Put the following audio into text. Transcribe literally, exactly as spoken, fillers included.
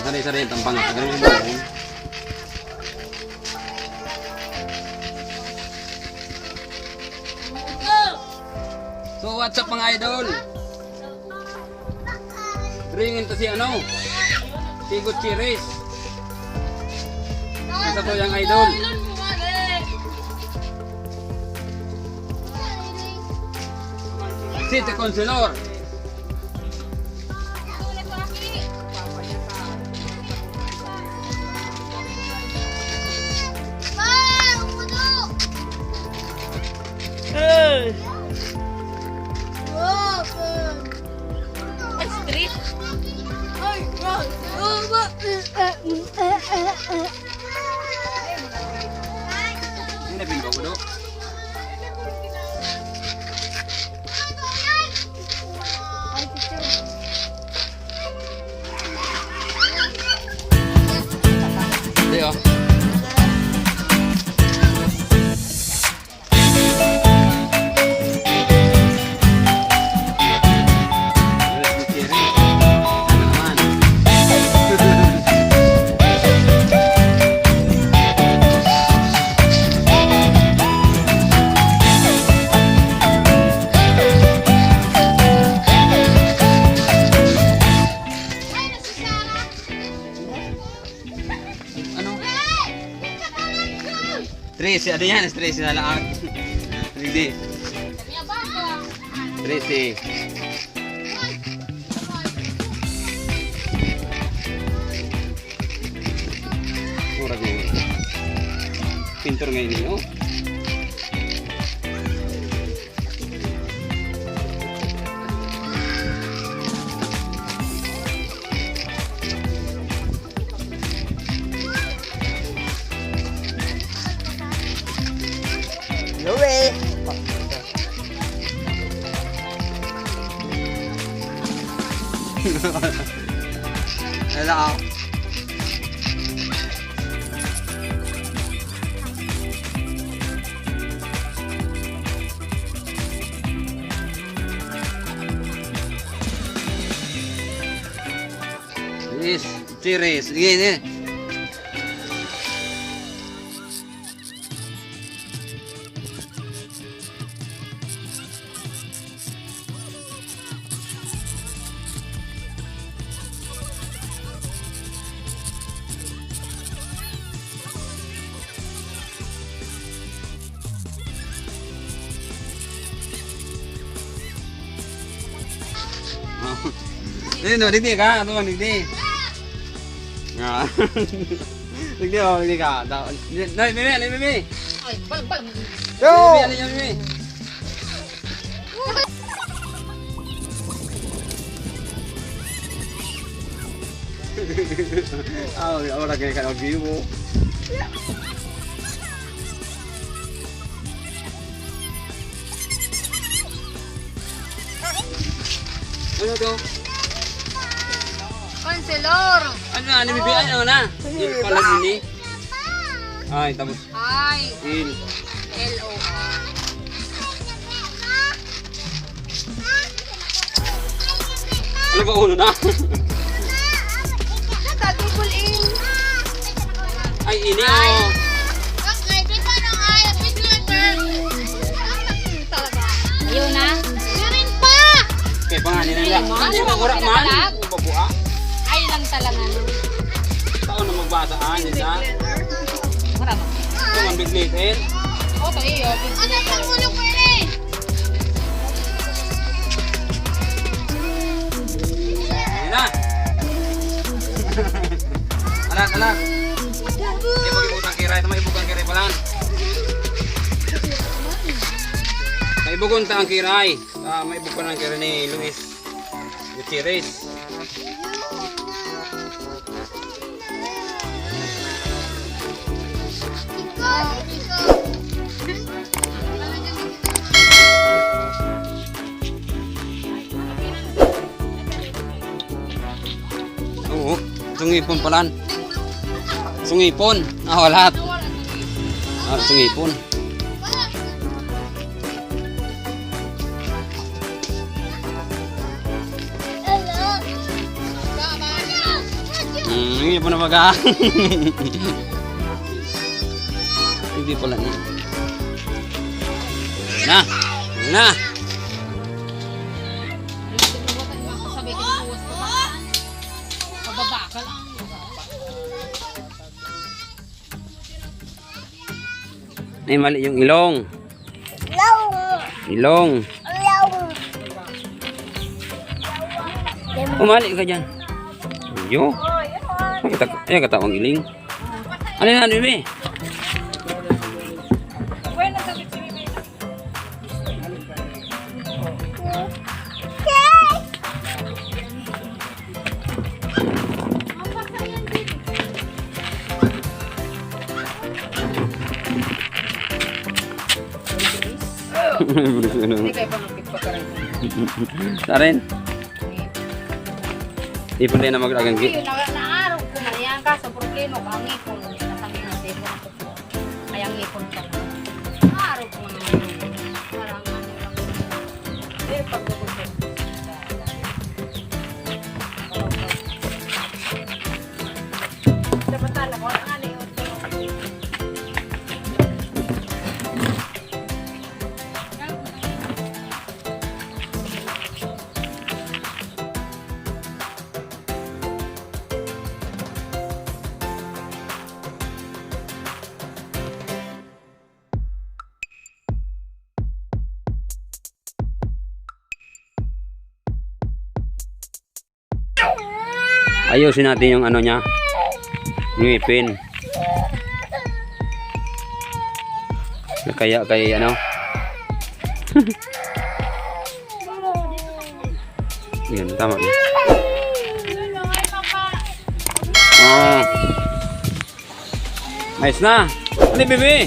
Sari-sari ang tampang at ganun yung buong. So, what's up, mga idol? Ringin to si ano? Si Gutierrez. Ang sa to yung idol. City Councilor. Hey! Ay, street. Hindi na bingo ko, Dok. Hindi, oh. Ano? Trece, ano yan? Trece na lang. Hindi. Trece. Murag ngayon. Pintor ngayon, oh. Hello, eh. Hello. Yes, cheers. Sige, sige. Ayun, no, digdi ka. Ano, digdi. Ah. Digdi, oh, digdi ka. Da-, dali, mimi, dali, mimi. Ay, bal, bal. Yo! Mimi, dali, mimi. Ah, wala ka nag-view mo. Ano to? Kanselor. Ano na? Ano, bibi-, ano na? Hindi pala ini. Ay, tapos Ay. Il. L O R. Ano ba, ulo na? Naka-double L. Ay, ini, oh. Okay, this one, oh, ay, this one, girl. Talaga. Ayun na. Meron pa! Kaya pa nga nila. Ay, ma. Hindi, magura man. Babuha. Ay, lang talaga, no? Tao na magbasa, ah, isa. Mura ba? Ito, ang big letter. Oh, ito, iyo, big letter. Ano yung ulo ko, eh? Ayan na. Alat, alat. Ito, mag-ibutang kiray. Ito, mag-ibutang kiray pa lang. Kaibugon ta ang kiray. Ah, may buko ng kira ni Luis Gutierrez. Oo, sungipon palan. Sungipon. Ah, wala. Ah, sungipon. Hmm, hindi pa na baga. Hindi pala na. Na! Na! Ay, mali yung ilong. Ilong. Ilong. Ilong. Umali ka dyan. Yo. Ay, kata-, ay, katawa ang iling. Ano na, Bibi? Hindi kayo pa magpagpakarin. Tarin. Ipon din na mag-aganggi. Ayun, na, naarog ko na yan. Kaso problema ko, ang ipon. Nasa mga ipon ko. Ay, ang ipon ko. Naarog ko na yan. Parang ano lang. Eh, pag Dapat talaga, wala nga na yun. Ayusin natin yung ano niya. Ngipin. Kaya kay ano. Yan, tama na. Oh. Ayos na. Ano, Bibi?